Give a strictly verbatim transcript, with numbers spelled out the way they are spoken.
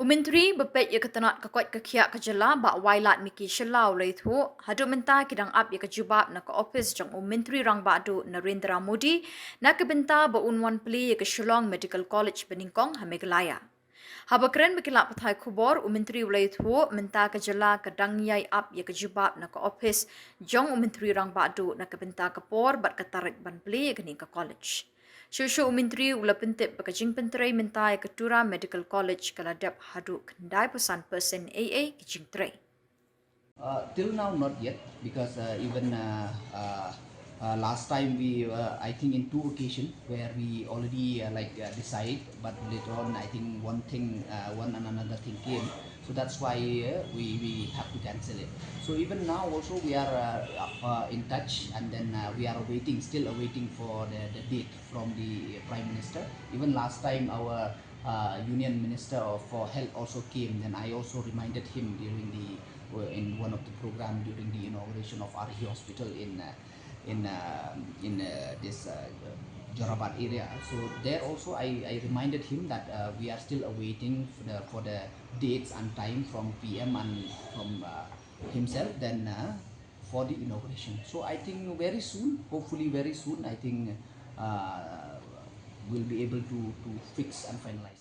U Myntri ba peit ïa ka tnat ka koit ka khiah ka jylla, Bah Wailadmiki Shylla, u la ïathuh, haduh mynta ki dang ap ïa ka jubab na ka ophis jong u Myntri Rangbah Duh Narendra Modi na ka bynta ba un wan plie ïa ka Shillong Medical College banyngkong ha Meghalaya. Haba kren bad ki lad pathai khubor, u Myntri u la ïathuh mynta ka jylla ka dang ïai ap ïa ka jubab na ka ophis jong u Myntri Rangbah Duh na ka bynta ka por bad ka tarik ban plie ïa kane ka college. Shuh shuh u Myntri u la pyntip ba ka jingpyntrei mynta ïa ka Tura Medical College ka la dep haduh khyndai phew san percent ei ei ki jingtrei. Uh, till now, not yet, because uh, even uh, uh, uh, last time we, uh, I think, in two occasion where we already uh, like uh, decide, but later on, I think one thing, uh, one and another thing came, so that's why uh, we we have to cancel it. So even now, also we are uh, uh, in touch, and then uh, we are waiting, still awaiting for the, the date from the Prime Minister. Even last time, our uh, Union Minister of, for Health also came. Then I also reminded him during the uh, in one of the program during the inauguration of R H Hospital in uh, in uh, in uh, this uh, Jorabat area. So there also I, I reminded him that uh, we are still awaiting for the, for the dates and time from P M and from uh, himself. Then uh, for the inauguration. So I think very soon, hopefully very soon, I think uh, we'll be able to to fix and finalize.